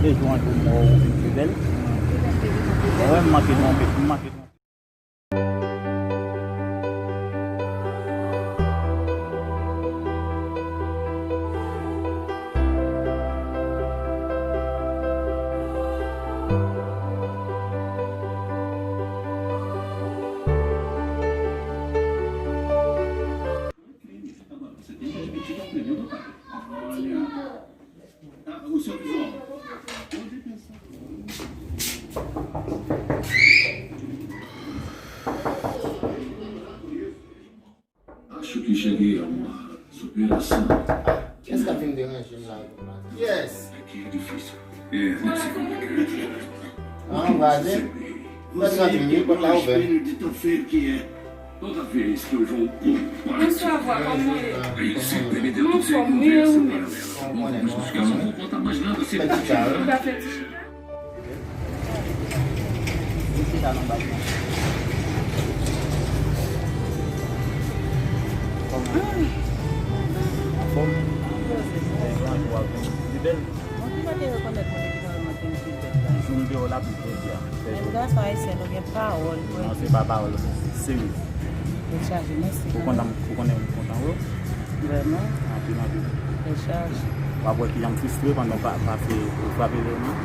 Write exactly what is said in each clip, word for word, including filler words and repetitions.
Lejou an jou mò ou vin pi bèl. Wè, m manke twonpe, m manke twonpe. Acho que cheguei a uma superação. Kiyès k ap vin deranje m la? Yes! Aqui é difícil. É, deve ser complicado. An, vwazen. Mwen trant minit, pòt la ouvè. Espelho de tão feio que é. Toda vez que eu vou ocupar esse Bonswa, vwa, kòman w ye? Mwen anfòm, wi, e ou menm? Mwen konnen, mwen anfòm. Mwen ti chal. Ou ka fè ti chita? Ou chita nan baz la. Kòman? Anfòm? Lè gran jou ap vin pi bèl. Bon, ki kote yo konèt mwen depi nan mwen te m te bèt la? Jou m te wè w la pi jodi a. Menm gason ayisyen, nou gen pawòl, vre. Non, se pa pawòl, se serye. Tèt chaje, mèsi kanmenm. Ou kontan, ou konnen m kontan, wi. Vrèman? Anpil, anpil. Tèt chaje. W ap wè kijan m fristre pandan w pa, pase, ou frape lè m nan.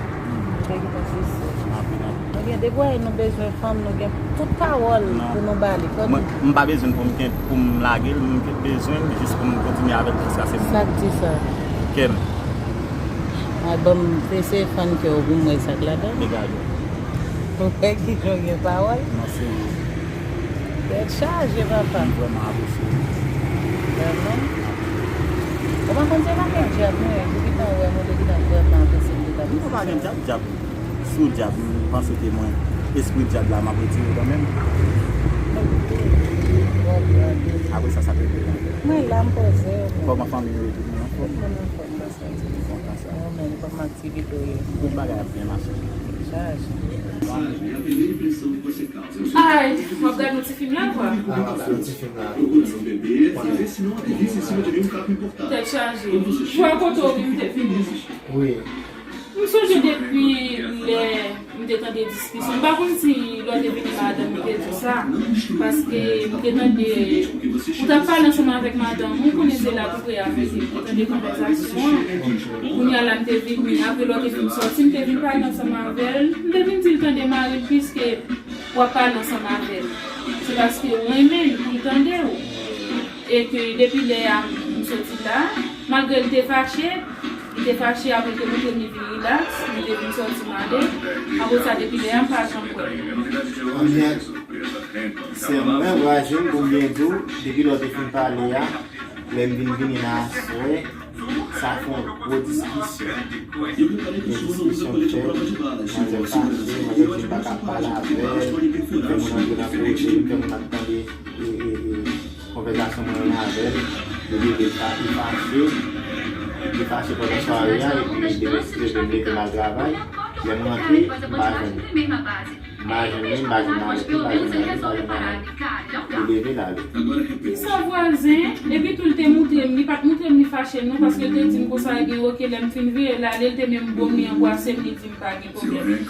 Te gentan fristre. Anpil, anpil. Nou gen de gwa, nou bezwen fanm, nou gen tout pawòl pou nou ba li. Mwen, m pa bezwen pou m gen, pou m lage l, m bezwen l jis pou m kontinye avè l jiskaske m. Sa k di sa? Kè m. Ay, ban m eseye fann kè w pou m wè sa k ladan l. Degaje w. Ou wè kijan w gen pawòl? Non, serye. Tèt chaje, papa. M vrèman apresye w. Vrèman? Ou pa konn se pa kèk djab, non, e, pou gentan wè, mwen te gentan vrèman apresye m te ta. Non, pa gen djab, djab. Sou djab, m panse ke mwen, espri djab la, m ap retire kanmenm. Apre sa, sa te reprezante. Mwen la, m poze. Kòman fanmi yo ye, tout moun anfòm? Tout moun anfòm, m pa santi m kontan sa. Mwen menm, kòman aktivite w ye? Tout bagay ap byen mache. Chaje. Ay, w ap gade yon ti fim la, vwa? Ah, w ap gade yon ti fim la. Tèt chaje. Jwa kote w vin te vini. Wi. M sonje depi lè m te tande diskisyon. M pa konn si lè w te vini madanm ou te di w sa, paske m te tande ou t ap pale ansanm avèk madanm ou, konnen se la tou pre avèk li, m te tande konvèsasyon an. Kounye a la m te vini, apre lè w te fin sòti, m te vin pale ansanm avè l. M te vin di l tande mari l, piske w ap pale ansanm avè l. Se paske w renmen l, pou l tande w. E ke depi lè a m soti la, malgre l te fache, li te fache, apre l te montre m li vin rilaks, li te vin sòti m ale. Apre sa, depi lè a, m pa janm wè l. Ebyen, sè mwen, vwazen, pou m byen di w, depi lè w te fin pale a, lè m vin vini nan aswè, sa fè yon gwo diskisyon. Gen diskisyon k fèt, manzè fache, manzè di m pa ka pale avè l, fè moun antre nan koze, fè moun ap tande, e, e, e, konvèsasyon mwen menm avè l, li leve, li fa-, li fache, li fache pandan sware a, epi li demen size vin mete m al travay. Lè m rantre, m pa jwenn li. M pa jwenn li, m pa jwenn mari, m pa jwenn mari, m pa jwenn mari. Li leve, l ale. Kisa vwazen? Epi tou, l te montre m, li pa t montre m li fache, non, paske l te di m konsa, ebyen, oke, lè m fin vire l ale, l te menm bo m, li anbwase m, li di m pa gen pwoblèm. Ebyen,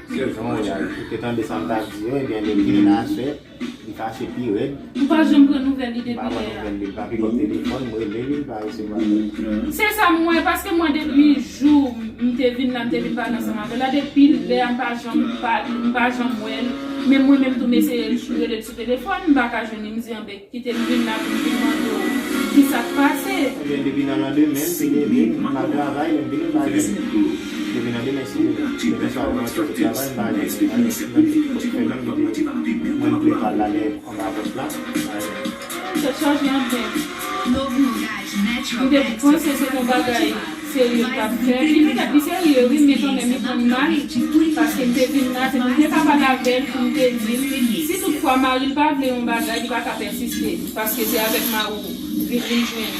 se jan w ye a, ou te tande sa m t ap di yo, ebyen, li vini nan aswè. Li fache pi rèd. M pa janm pran nouvèl li depi lè a. M pa pran nouvèl li, li pa pik ap telefòn, m rele li, li pa resevwa apèl. Se sa m wè, paske mwen depi jou m te vin la, m te vin pale ansanm avè l la, depi lè a m pa janm pale, m pa janm wè l. Menm mwen menm tou m eseye rele l sou telefòn, m pa ka jwenn li, m di anben kite m vin la pou m vin mande w kisa k pase. Ebyen, depi nan landemen, m te leve, m al travay, lè m vini, m pa jwenn li. Depi nan demen, si demen swa, mwen soti travay, m pa jwenn li. Menm si fè menm, li te, mwen, m te pral la, lè anba pòs la. Tèt chaje anpil. M te panse se yon bagay serye l t ap fè. Li petèt li serye, wi, men kanmenm li pran m mal. Paske m te vin la, se pou m te ka pale avè l, pou m te di l, si toutfwa mari l pa vle yon bagay, li pa ka pèsiste. Paske se avèk mari w vin, vin jwenn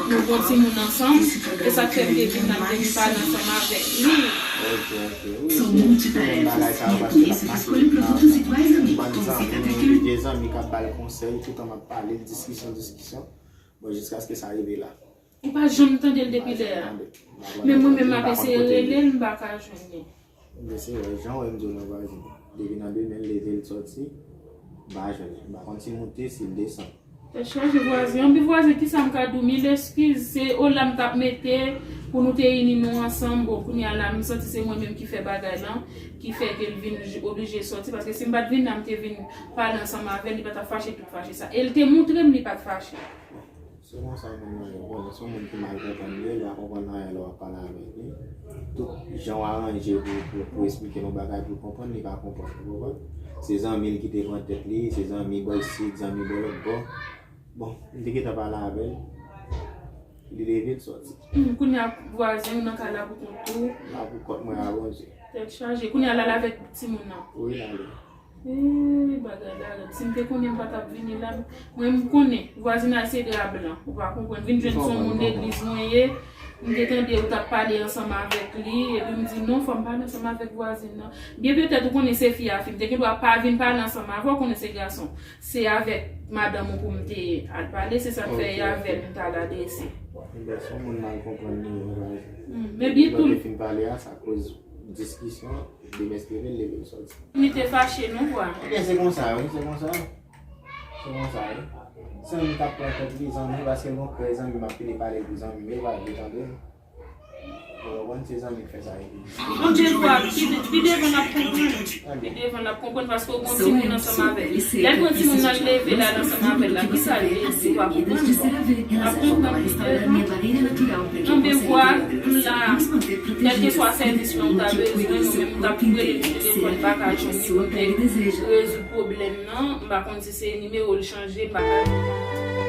nou gon timoun ansanm. E sa k fè m te vin la, m te vin pale ansanm avèk li. Ok, ok. Wi, se, se menm bagay sa yo, paske l ap mache nan yon bann zanmi, de zanmi k ap ba l konsèy, toutan m ap pale, diskisyon, diskisyon. Bon, jiskaske sa rive la. Ou pa janm tande l depi lè a. Men mwen menm m ap eseye rele l, m pa ka jwenn li. Mesye, jan w wè m di w nan vwazin, depi nan demen l leve l sòti, m pa jwenn li. M pa konn si l moute, si l desann. Tèt chaje vwazin. Anpi vwazin, kisa m ka di w? Mil eskiz. Se o la m t ap mete pou nou te ini nou ansanm. Bon, kounye a la, m santi se mwen menm ki fè bagay lan, ki fè ke l vin oblije sòti. Paske si m pa t vin la, m te vin pale ansanm avè l, li pa t ap fache tout fache sa. E l te moutre m li pa t fache. Se konsa moun nan ye. Bon, se yon moun ki mal konprann li, li pa konprann anyen lè w ap pale avèk li. Tout jan w aranje pou, pou, pou esplike l yon bagay pou l konprann, li pa konprann, ou konprann? Se zanmi l ki te pran tèt li, se zanmi bò isit, zanmi bò lòt bò. Bon, m te gentan pale avè l. Li leve, l sòti. Hmm, kounye a vwazen ou nan kay la pou kont ou. La pou kont mwen a Bondye. Tèt chaje. Kounye a l al avèk timoun nan. Wi, l ale. Eeh, bagay la rèd. Si m te konnen m pa t ap vini la. Mwen m konnen. Vwazinaj se dra blan. Ou pa konprann. Vin jwenn se yon moun legliz mwen ye. M te tande ou t ap pale ansanm avèk li. Epi m di non, fò m pale ansanm avèk vwazin nan. Byen petèt ou konnen se fi a fi. M te gen dwa pa vin pale ansanm avè w, ou konnen se gason. Se avèk madanm ou pou m te al pale, se sa k fè e avè l m t al adrese. Ebyen, se yon moun mal konprann li ye, vwazen. Hmm, men byen tou. Lè w te fin pale a, sa koz diskisyon, demèskreve l, leve l sòti. Li te fache, non, vwa. Ebyen, se konsa, wi, se konsa. Se konsa, wi. Zanmi k ap pran tèt li, zanmi, paske l gon krèy zanmi, m ap fini pale l pou zanmi, men l pa vle tande l. Ou konprann, se zanmi k fè sa epi. Anben vwa, pi devan n ap konprann. Pi devan n ap konprann paske w gon timoun ansanm avè l. Lè l pran timoun nan l leve l al ansanm avè l la, kisa l vle di? Ou pa konprann? N ap konprann pi devan. Anben vwa, m la. Kèlkeswa sèvis lan ou ta bezwen, mwen menm m t ap rele l sou telefòn, m pa ka jwenn li pou te rezoud pwoblèm nan. M pa konn si se nimewo l chanje, m pa ka jwenn.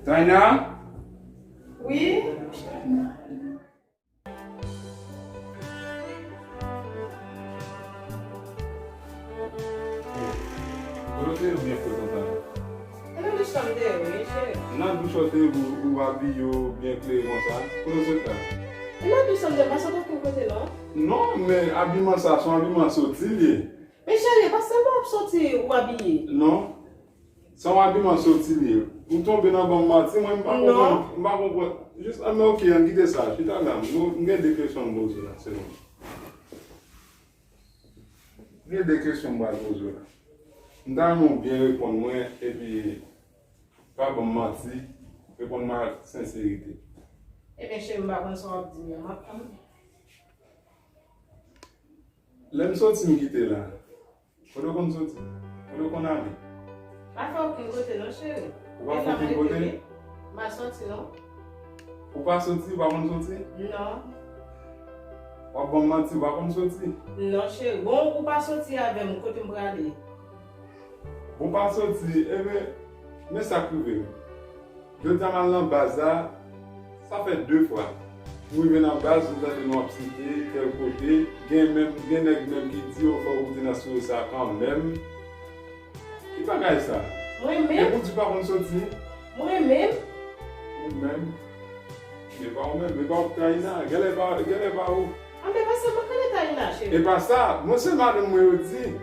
Taina? Wi? Kote w te ye byen fre konsa? Nan douch la m te ye wi, cheri. Nan douch ou te ye pou ou abiye w byen klere konsa? Kote w sot la? Nan douch la m te ye, m pa sot okenn kote non. Non, men abiman sa se yon abiman soti l ye. Men cheri, e pa sèlman w ap soti ou abiye. Non. Se yon abiman soti l ye. Ou tonbe nan ban m manti, mwen m pa konprann. M pa konprann. Jis, ah, men oke, ann kite sa. Chita la. M gen de kesyon m poze w la, se bon. M gen de kesyon m pral poze w la. M ta renmen w byen reponn mwen, epi pa ban m manti, reponn mwen ak senserite. Ebyen, cheri, m pa konn sa w ap di m nan, m ap tann. Lè m soti m kite la, kote w konn soti? Kote w konn ale? M pa fè okenn kote non, cheri. Ou pa fè okenn kote? M pa soti non. Ou pa soti, ou pa konn soti? Non. W ap ban m manti, ou pa konn soti? Non, cheri. Bon, ou pa soti avè m, kote m prale? Bon, pa soti, ebyen, men sa k rive m. Jodi a m al nan baz la, sa fè de fwa. M rive nan baz, m tande nou ap site tèl kote, gen menm, gen nèg menm ki di yo fò w goute nan souri sa kanmenm. Ki bagay sa? Mwen menm? Epi w di w pa konn soti? Mwen menm? Ou menm? Men pa ou menm, men pa ou Taina, genlè pa, genlè pa ou. Anben pa sèlman kale Taina, cheri. E pa sa, mwen se madanm mwen yo di.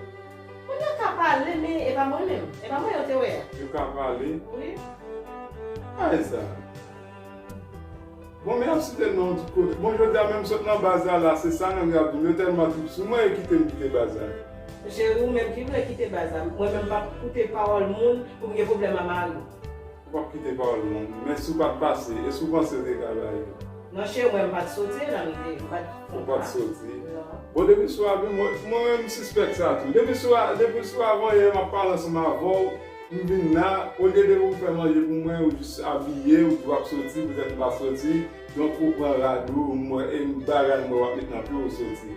Moun yo ka pale, men e pa mwen menm. E pa mwen yo te wè a. Yo ka pale. Wi. Ay sa. Bon, men y ap site non tout kote. Bon, jodi a menm sot nan baz la, la, se sa nèg yo ap di m. Yo tèlman trip sou mwen, yo kite m kite baz la. Cheri, ou menm ki vle kite baz la. Mwen menm m p ap koute pawòl moun pou m gen pwoblèm a mari m. Ou p ap kite pawòl moun, men si w pa t pase, e si w panse w te ka bay? Non, cheri, mwen, m pa t soti la, m te, m pa t. Ou pa t soti? Non. Bon, depi sou abiman, mwen, mwen menm, m sispèk sa tou. Depi sou a, depi sou avan yè, m ap pale ansanm avè w, m vin la, olye de ou fè manje pou mwen, ou jis abiye, ou di w ap soti, poutèt ou pa soti, donk ou pran rad ou, m wè, e bagay mwen w ap met nan pye w, ou soti.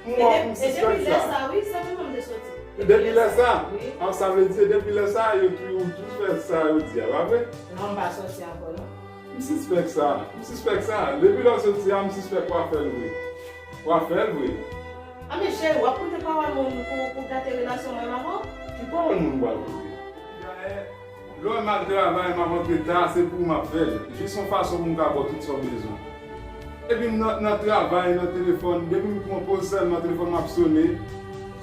M wè, m sispèk sa. E depi lè sa, wi, se mwen menm m te soti. Depi lè sa? Wi. Ah, sa vle di, depi lè sa, yo tou, ou tou fè sa yo di a, pa vre? Non, m pa soti ankò, non. M sispèk sa, m sispèk sa. Depi lè w soti a, m sispèk w a fè l vre. W a fè l vre. A men cheri, w ap koute pawòl moun pou, pou gate relasyon mwen avè w? Ki pawòl moun ou pral koute? Dayè, lè w wè m al travay, m ap antre ta, se pou ou m ap fè l. Jis yon fason pou m ka ba w tout sa w bezwen. Epi m nan, nan travay, nan telefòn, depi m pran poz sèlman, telefòn m ap sone.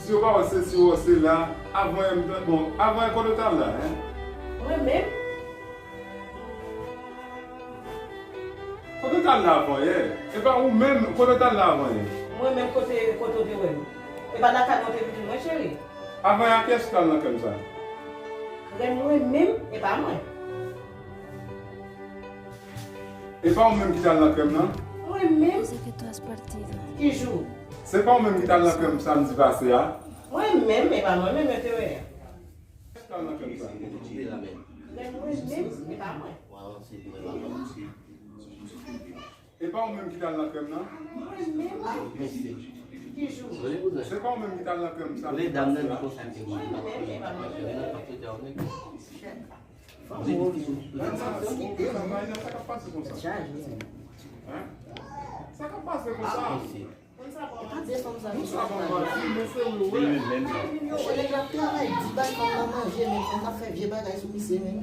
Si yo pa wè se si, wè se la, avan yè m, bon, avan yè kote w t al la, en? Mwen menm? Kote w t al la avan yè? E pa ou menm, kote w t al la avan yè? Mwen menm kote, kote w te wè m? E pa nan kay mwen te vin jwenn mwen, cheri? Avan yè, a kiyès ou t al nan krèm sa? Krèm mwen menm, e pa mwen. E pa ou menm ki t al nan krèm nan? Mwen menm. Ki jou? Se pa ou menm ki t al nan krèm samdi pase a? Mwen menm, e pa mwen menm yo te wè a. Krèm mwen menm, e pa mwen. E pa ou menm ki t al nan krèm nan? Mwen menm. Ki jou? Se pa ou menm ki t al nan krèm samdi pase a? Mwen menm, e pa mwen menm. Sa k ap pase konsa? Sa k ap pase konsa? Moun sa ban manti, men se ou yo wè. Nèg la ap travay, di bay fanm nan manje, men fanm nan ap fè vye bagay sou misye, men.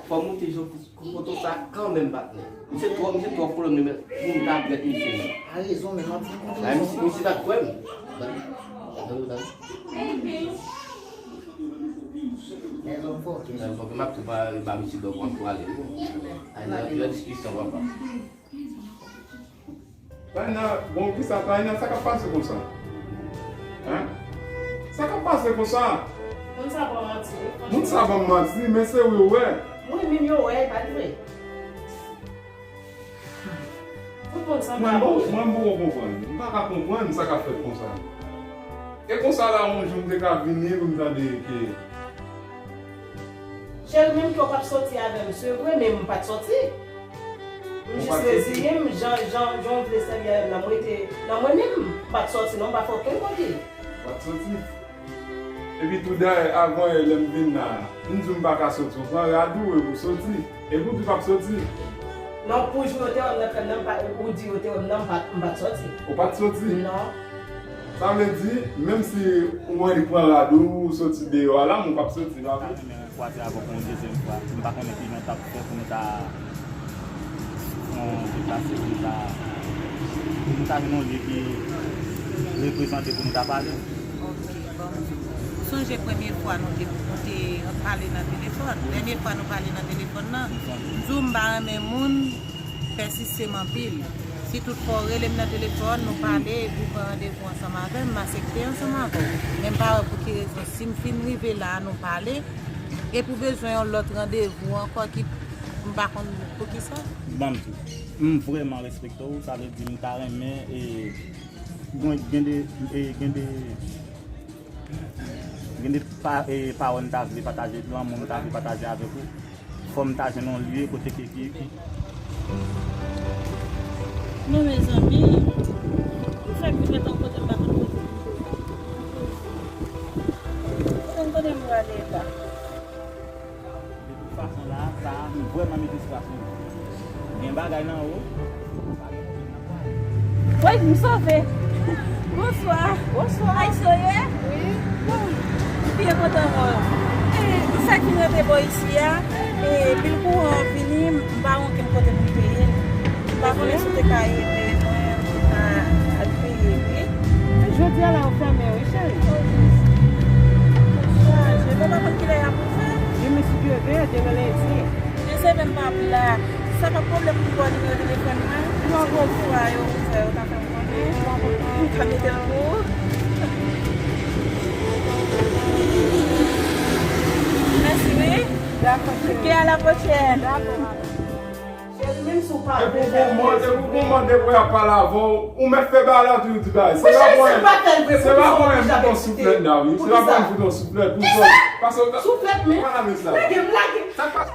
Fò moute jan pou foto sa kanmenm, patnè. Misye twò, misye twò kolon, men pou m ta trèt misye, men. A rezon, men m ap di kontre. Misye pa t kwè m. Tande, tande. Lèzòm fòkè. Lèzòm fòkè, m ap tou ba, ba misye dòk, m ap tou ale. Ay, nan pil diskisyon, papa. Taina, bon, kisa, Taina, sa k ap pase konsa? Hein? Sa k ap pase konsa? Moun sa ban manti, wi. Moun sa ban manti, men se ou yo wè. Mwen menm yo wè, e pa t vre. Tout moun sa. Mwen bon, mwen bon, konprann. M pa ka konprann sa k ap fèt konsa. E konsa la, yon jou m te ka vini pou m tande ke Cheri, menm ke w p ap soti avè m, se vre, men m pa t soti. M jis reziye m, jan, jan, jan w vle sèvi avè m nan, m rete nan mwen menm. M pa t soti non, m pa fè okenn kote. Ou pa t soti. Epi tou dayè, avan yè lè m vin la, m di w m pa ka soti, ou pran rad ou epi w soti. Epi w di w p ap soti. Non, pou jou yo te wè m nan krèm nan, m pa, ou di yo te wè m nan, m pa, m pa t soti. Ou pa t soti? Non. Sa vle di, menm si ou annik pran rad ou, ou soti deyò a la, men w p ap soti, pa vre? Kwaze avè w pou yon dezyèm fwa. M pa konnen kijan n t ap fè pou nou ta fè yon deplase, pou nou ta, pou nou ta jwenn yon lye ki reprezante pou nou ta pale. Ok, bon. Ou sonje premye fwa nou te, nou te pale nan telefòn? Dènye fwa nou pale nan telefòn nan, m di w m pa renmen moun pèsiste m anpil. Si toutfwa w rele m nan telefòn, nou pale, epi w pran randevou ansanm avè m, m aksepte ansanm avè w. Men m pa wè pou ki rezon, si m fin rive la a, nou pale, epi w bezwen yon lòt randevou ankò ki m pa konn poukisa. Ban m di w, m vrèman respekte w, sa vle di m ta renmen, e, gen, gen de, e, gen de, gen de pa, e, pawòl m ta vle pataje, lanmou m ta vle pataje avèk ou. Fò m ta jwenn yon lye kote ke ki, ki. Non, mezanmi, m fèk vin met yon kote m pa konn kote pou m te. Ou konn kote m prale la. De tout fason la, sa a, m vrèman mete espas mwen. Gen bagay nan ou. Woy, m sove. Bonswa. Bonswa. Ayisyen w ye? Wi. Bon, m byen kontan wè w. E, sa ki rete bò isi a, e, bil kouran an vini, m pa gen okenn kote pou m peye l. M pa konnen si w te ka ede mwen, pou m ka al peye l, wi. Jodi a la, yo fèmen, wi, cheri. Chaje, mwen pa konn kilè y ap ouvè. Demen, si Dye vle, demen lendi. Dezemè m p ap la. Sa pa pwoblèm pou m ba w nimewo telefòn mwen? Si yon fwa yo ouvè, yo ka fè m konnen. M ka mete l pou ou. Mèsi, wi. Dakò, cheri. Ok, à la prochaine. Dakò, madam. Cheri, menm si w pa vle fè l. Epi w gon mòd, epi w gon mòd depi y ap pale avè w, ou mèt fè bagay la, toujou di bagay. Se pa pou anyen, se pa pou anyen m fout on souflèt la, wi. Se pa pou anyen m fout on souflèt pou sòti. Paske w ta... Souflèt, men. Lage m, lage m. Sa k pase?